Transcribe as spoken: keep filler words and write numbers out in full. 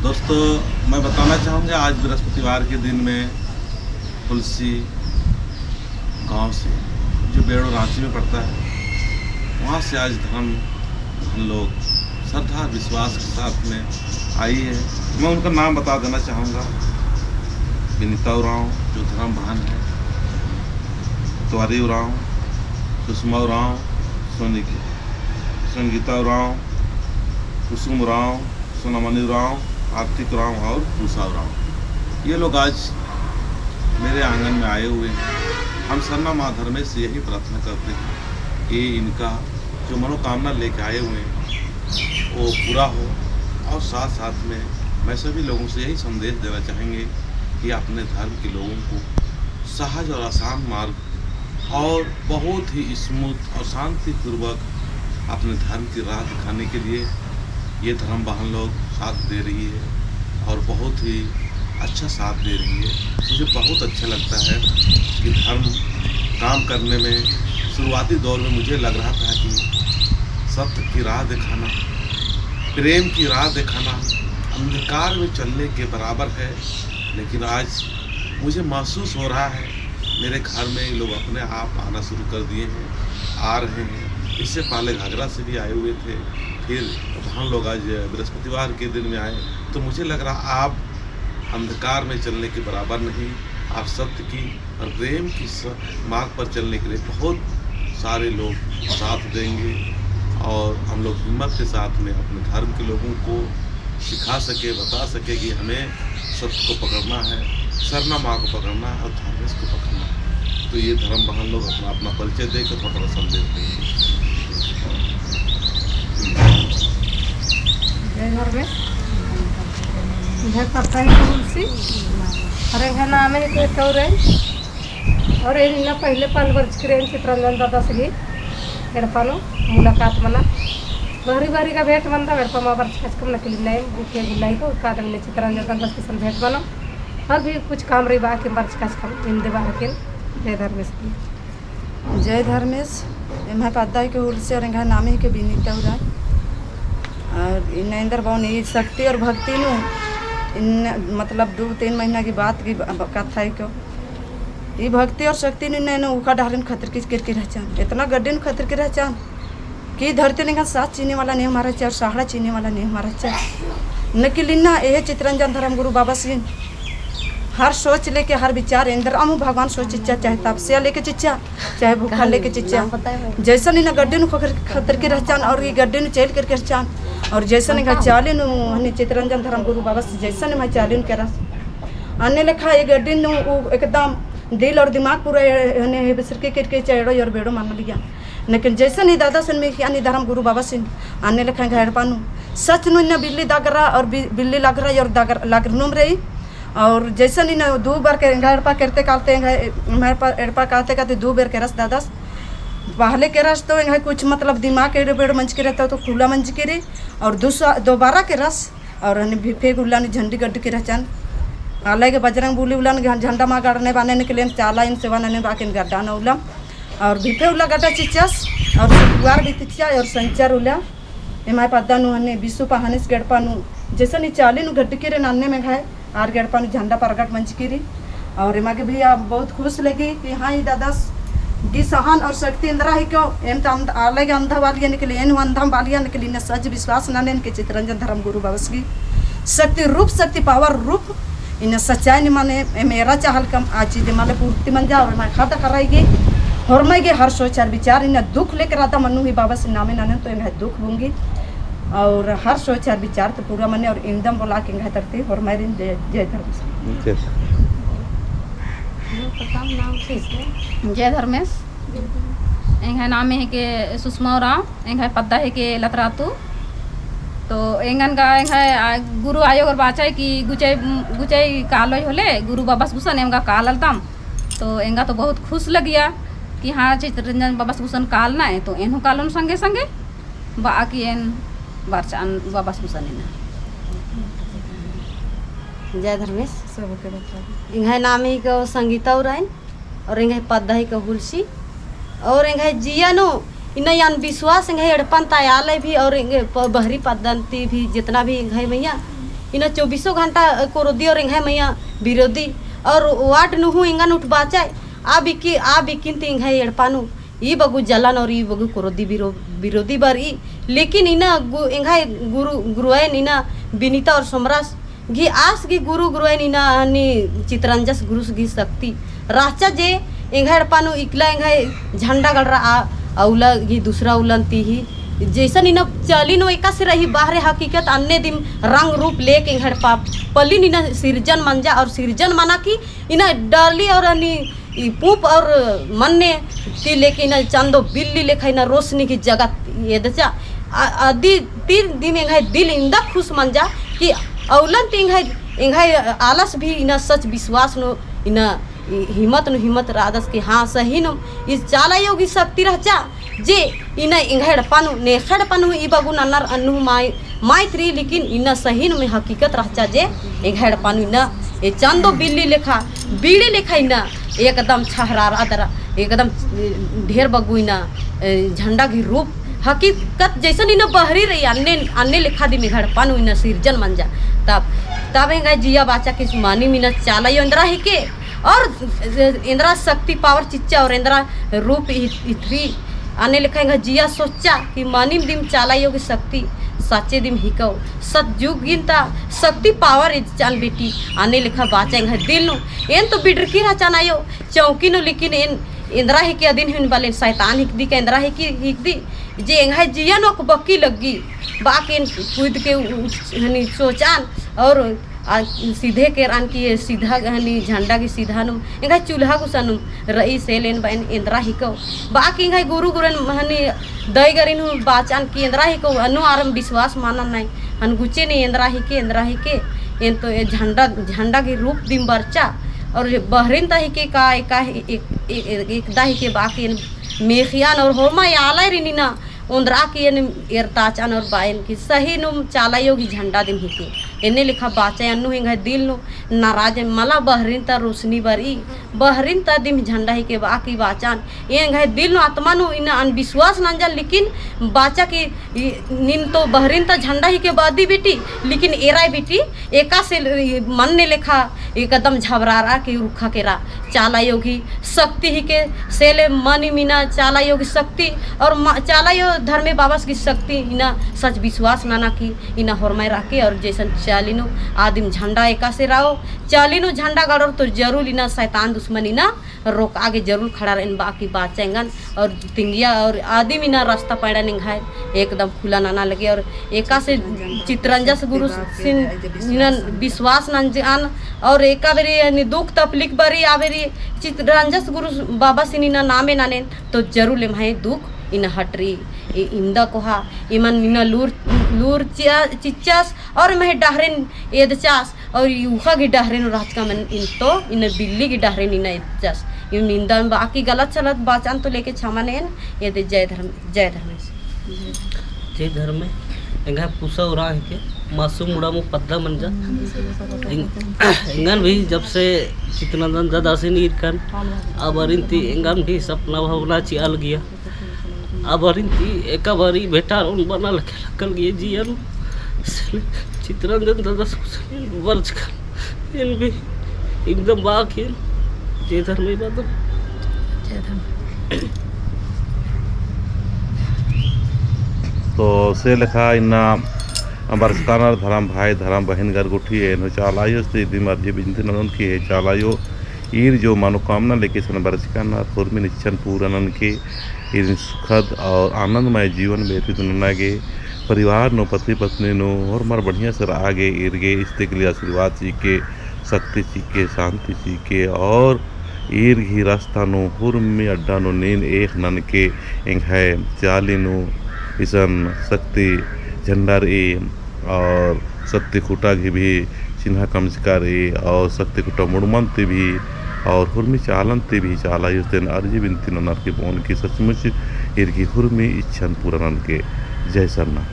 दोस्तों, मैं बताना चाहूँगा, आज बृहस्पतिवार के दिन में हुलसी गांव से, जो बेड़ो रांची में पड़ता है, वहाँ से आज धर्म, हम लोग श्रद्धा विश्वास के साथ में आई है। मैं उनका नाम बता देना चाहूँगा, विनीता उराँव, जो धर्म बहन है, त्वारी उराँव, सुषमा उराँव, सोनिक-, संगीता उराँव, कुसुम उराँव, सोनामणि उराँव, आरती उराँव और पूसा उराँव, ये लोग आज मेरे आंगन में आए हुए हैं। हम सरना माँ धर्मेश से यही प्रार्थना करते हैं कि इनका जो मनोकामना लेके आए हुए हैं, वो पूरा हो। और साथ साथ में मैं सभी लोगों से यही संदेश देना चाहेंगे कि अपने धर्म के लोगों को सहज और आसान मार्ग और बहुत ही smooth और शांतिपूर्वक अपने धर्म की राह दिखाने के लिए ये धर्म बहन लोग साथ दे रही है और बहुत ही अच्छा साथ दे रही है। मुझे बहुत अच्छा लगता है कि धर्म काम करने में शुरुआती दौर में मुझे लग रहा था कि सत्य की राह दिखाना, प्रेम की राह दिखाना अंधकार में चलने के बराबर है, लेकिन आज मुझे महसूस हो रहा है, मेरे घर में ये लोग अपने आप आना शुरू कर दिए हैं, आ रहे हैं। इससे पहले घाघरा से भी आए हुए थे, फिर हम लोग आज बृहस्पतिवार के दिन में आए, तो मुझे लग रहा, आप अंधकार में चलने के बराबर नहीं, आप सत्य की और प्रेम की स-, मार्ग पर चलने के लिए बहुत सारे लोग साथ देंगे और हम लोग हिम्मत के साथ में अपने धर्म के लोगों को सिखा सके, बता सके कि हमें सत्य को पकड़ना है, सरना माँ को पकड़ना है और धर्मेश को पकड़ना है। तो ये धर्म बहन लोग अपना, अपना परिचय देकर थोड़ा, थोड़ा संदेश देंगे। जय धर्मेश। जय सत्संग तुलसी। अरे घर नाम है तो कौरे। और इन्ना पहले पाल बरचकी रई चितरंजन दादस गही एड़पा नू मुलाकात मना। बहरी बहरी का भेंट मनदम, एड़पा मा बरचकाचकम, लेकिन इन्ना एम गुट्ठी गुल्ला ही को कादम ने चितरंजन दादस गही सन भेंट मना। और भी कुछ काम रई बा कि बरचकाचकम, इन्दे बा लेकिन जय धर्मेस की। जय धर्मेस। एम्है पद्दा हिके हुलसी और एंग्है नामे हिके बिनीता उराँव। और इन्ना एन्देर बओन ई शक्ति और भक्ति नू, इन्ना मतलब दू तीन महीना की बात की ब-, ब-, कत्था हिके। ई भक्ति और शक्ति नू इन्ना एन उखा डहरे नू खतरकी केरकी रहचन, एतना गड्डी नू खतरकी रहचन कि धरती नू एंगन साँस चीने वाला नेहूँ मल रहचा और सहारा चीने वाला नेहूँ मल रहचा। लेकिन इन्ना एहे चितरंजन धर्म गुरु बाबस गही हर सोच लेके, हर विचार एन्देर अम्म भगवान सोच चिच्चा, चाहे तपस्या लेके चिच्चा, चाहे भूखा लेके चिच्चा। जैसन इन्ना गड्डी नू खतर-, खतरकी रहचन और ई गड्डी नू चइल केरकी रहचन। और जैसन एंग्है चाली नू हने चितरंजन धर्म गुरु बाबस जैसन एम्है चाली नू केरस। अन्ने लेखा ई गड्डी नू उ एकदम दिल और दिमाग पूरा ए-, हने बिसरकी केरकी चिच्चा, एड़ो और बेड़ो मल लगिया। लेकिन जैसन ई दादस गही मेखिया नी धर्म गुरु बाबस गही अन्ने लेखा एंग्है एड़पा नू सच नू इन्ना बिल्ली दगरा और बि-, बिल्ली लगरा और दगर-, लगरनुम रई। और जैसन इन्ना दू बार के एंग्है एड़पा केरते कालते एंग्है, एड़पा, एड़पा काते काते दू बेर केरस दादस। पहले केरस तो एंग्है कुछ मतलब दिमाग एड़ो बेड़ो मंजकी रई तो खुला मंजकी रई। और दूसरा, दोबारा केरस और हने बिफे उल्ला नू झंडी गड्डकी रहचन। आलय गे बजरंग बली उल्ला नू झंडा मा गड़ने बाने निकलेन, चाला इन सेवा नने बाकिन गड्डा न उल्ला। और बिफे उल्ला गड्डा चिच्चस और शुक्रवार भी चिच्चा और संचर उल्ला एम्है पद्दा नू हने बिसु पहानिस गही एड़पा नू जैसन ई चाली नू गड्डकी रई अन्नेम एंग्है आर गही एड़पा नू झंडा परगट मंजकी रई। और एमा गे भी बहुत खुश लगी कि हाँ, ई दादस गही सहन और शक्ति एन्दरा हिके। एम तो अंध-, आलय गे अंधा बालिया निकली, एन हूँ अंधा बालिया निकली, इन्ना सच विश्वास ननेन कि चितरंजन धर्म गुरु बाबस गही शक्ति रूप, शक्ति power रूप, इन्ना सच्चाई नी माने, एम एरा चाहलकम, आ चीज माले पूर्ति मंजा, और एमा खाता कराई गे, होरमय गे हर सोच हर विचार, इन्ना दुख लेके रअदम अन्नु ही बाबस गही नामे ननेन तो एंग्है दुख बुंगी। और हर सोच हर विचार तो पूरा मने और इन्दम बोला के एंग्है तरती होरमारिन जय, जय धर्मेस। जय। जय धर्मेस। एंग्है नामे हिके सुषमा उराँव, एंग्है पद्दा हिके लतरातू। तो एंगन गा एंग्है, आ, गुरु आयो और बाचय कि गुचय, गुचय कालोय होले, गुरु बाबस गुसन एम गा काललदम। तो एंगा तो बहुत खुश लगिया कि हाँ, चितरंजन बाबस गुसन कालनय, तो एन हूँ कालोन संगे संगे। बा आकी एन बरचन बाबस गुसन इन्ना। जय धर्मेस। सबके बता। एंग्है नामे हिके संगीता उराँव और एंग्है पद्दा हिके हुलसी। और एंग्है जिया नू इन्ना यान विश्वास एंग्है एड़पन ता आलय भी और एंग्है प-, बहरी पद्दन ती भी जितना भी एंग्है मइय्याँ, इन्ना चौबीसों घंटा, अ, कोरोदी और एंग्है मइय्याँ विरोधी और वार्ड नू हूँ एंगन उठबाचय, आ बिकी, आ बिकिन ती एंग्है एड़पा नू ई बग्गु जलन और ई बग्गु कोरोदी विरो-, विरोधी बरई। लेकिन इन्ना गु-, एंग्है गुरु, गुरुआइन इन्ना बिनीता और सोमरास गही आस गही गुरु गुरुआइन इन्ना हनी चितरंजस गुरुस गही शक्ति रहचा जे एंग्है एड़पा नू इकला एंग्है झंडा गड़रआ अउला गही दूसरा उलन ती ही। जैसन इन्ना चाली नू एकासे रई बहरे हकीकत अन्ने दिम रंग रूप लेके एंग्है एड़पा पल्लिन इन्ना सिरजन मंजा और सिरजन मना की इन्ना डाली और हनी ई पूंप और मन्ने ती लेके इन्ना चंदो बिल्ली लेखा इन्ना रोशनी की जगत एदचा। आ, अदी तीर दिम एंग्है दिल इन्दा खुश मंजा कि अउलन ती एंग्है, एंग्है आलस भी इन्ना सच विश्वास नू इन्ना हिम्मत नू हिम्मत रअदस कि हाँ, सही नू ई चाला अयो गही शक्ति रहचा। जे इन्ना एंग्है एड़पा नू, नेखा एड़पा नू ई बग्गु ननर अन्नु माय, माय तरी, लेकिन इन्ना सही नू में हकीकत रहचा जे एंग्है एड़पा नू इन्ना ए चंदो बिल्ली लेखा, बीड़ी लेखा इन्ना एकदम छहरारआ दरा, एकदम ढेर बग्गु इन्ना, ए, झंडा गही रूप हकीकत जैसन इन्ना बहरी रई, अन्ने, अन्ने लेखा दिम एंग्है एड़पा नू इन्ना सिरजन मंजा। तब, तब एंग्है जिया बाचा कि मानिम इन्ना चाला अयो एन्दरा हिके, और एन्दरा शक्ति power चिच्चा और एन्दरा रूप इ-, इथरी अन्ने लेखा एंग्है जिया सोच्चा कि मानिम दिम चाला अयो गही शक्ति साचे दिम हिकौ। सतजुगिन ता शक्ति power इच्चन बेटी, अन्ने लेखा बाचा एंग्है दिल नू। एन तो बिडरकी रहचन अयो चौकी नू, लेकिन एन एन्दरा हिके अदिन हूँ बलेन शैतान हिकदी का एन्दरा हिकी, हिकदी जे एंग्है जिया नू अकबक्की लग्गी। बाकी एन कूद के उ-, हनी सोचान और आ, सीधे केरन कि सीधा हनी झंडा गही सीधा नुम, एंग्है चूल्हा गुसन नुम रई सेल एन बअन एन्दरा हिकौ। बाकी एंग्है गुरु गुरुन हनी दई गरिन हूँ बाचन कि एन्दरा हिकौ, अन्नु आरम विश्वास मानन नाई। हन गुचे ने एन्दरा हिके, एन्दरा हिके, एन तो ए झंडा, झंडा गही रूप दिम बरचा, और बहरिन ता हिके का, एका, एक, एक, एक, एकदा हिके बाकी एन मेखियान और होरमा आलय रिनिना ओन्द्रा की एन एरताचन और बअन कि सही नुम चाला अयो गही झंडा दिम हिके। एन्ने लेखा बाचा अन्नु एंग्है दिल नू नाराज मला बहरिन ता रोशनी बरई, बहरिन ता दिम झंडा हिके बाकी बाचन। एंग्है दिल नू आत्मा नू इन्ना अनविश्वास नंजल, लेकिन बाचा कि ई, नीन तो बहरिन ता झंडा हिके बअदी बेटी, लेकिन एरा बेटी एकासे ल-, ई, मन्ने लेखा एकदम झबरारआ के रुखा केरा। चाला अयो गही शक्ति हिके, सेले मानिम इन्ना चाला अयो गही शक्ति और मा-, चाला अयो धर्मे बाबस गही शक्ति इन्ना सच विश्वास नना की इन्ना होरमय रअके और जैसन चाली नू आदिम झंडा एकासे रओ, चाली नू झंडा गड़ोर तो जरूर इन्ना शैतान दुश्मन इन्ना रोकआ गे जरूर खड़ा रअन बाकी बाचा एंगन और तिंगिया और आदिम इन्ना रास्ता पैड़ा निंग्है एकदम खुला नना लगे और एकासे चितरंजस गुरुसिन इन्ना विश्वास नंजन और एका बेरी यानी दुख तकलीफ बरई आ बेरी चितरंजस गुरु बाबासिन इन्ना नामे ननेन तो जरूर एम्है दुख इन्ना हटरी। ए इन्दा कोहा एमन इन्ना लूर, लूर चिया, चिच्चस और एम्है डहरेन एदचस। और ई उखा गही डहरे नू रहचका मन इन तो, इन बिल्ली गही डहरे नू इन्ना एदचस। इम निंदा में बाकी गलत सलत बाचन तो लेके क्षमा नेन, एदे जय धर्म, जय धर्मेस। जय धर्मे, एंग्है पूसा उराँव हिके, मासुम उड़ाँव पद्दा मंजा। एंग-, एंगन भी जब से चितरंजन दादासिन ईरकन, आ बारिन ती एंगन भी सपना भावना चिआ लगिया। आ बारिन ती एका बारी भेंटारओन बअना लगे लक्कल गे जिया नू। चितरंजन दादास गुसन बरचकन। एन भी एकदम बाकी एन। जय धर्मे बादम। जय धर्मे। तो से लेखा इन्ना बरचकानर धरम भाई, धरम बहिन गर गुट्ठी एन हूँ चाला अयोस ती इदिम अर्जी बिनती ननोन कि हे चाला अयो, ईर जो मनोकामना लेके इसन बरचकानर, होरमिन इच्छन पूरा ननके, ईरिन सुखद और आनंदमय जीवन व्यतीत नना गे, परिवार नू, पति पत्नी नू, होरमर बढ़िया से रआ गे, ईर गे इस्ते के लिए आशीर्वाद चिके, शक्ति चिके, शांति चिके, और ईर गही रास्ता नू, होरमी अड्डा नू नीन एख़ ननके, एंग्है चाली नू इसन शक्ति झंडा रई, और शक्ति खुटा गही भी चिन्हा कमचका रई और शक्ति खुटा मुड़मन ती भी और हुरमी चालन ती भी चाला अयोस ती एन अर्जी बिनती ननर की बओन की सचमुच ईर गही हुरमी इच्छन पूरा ननके। जय सरना।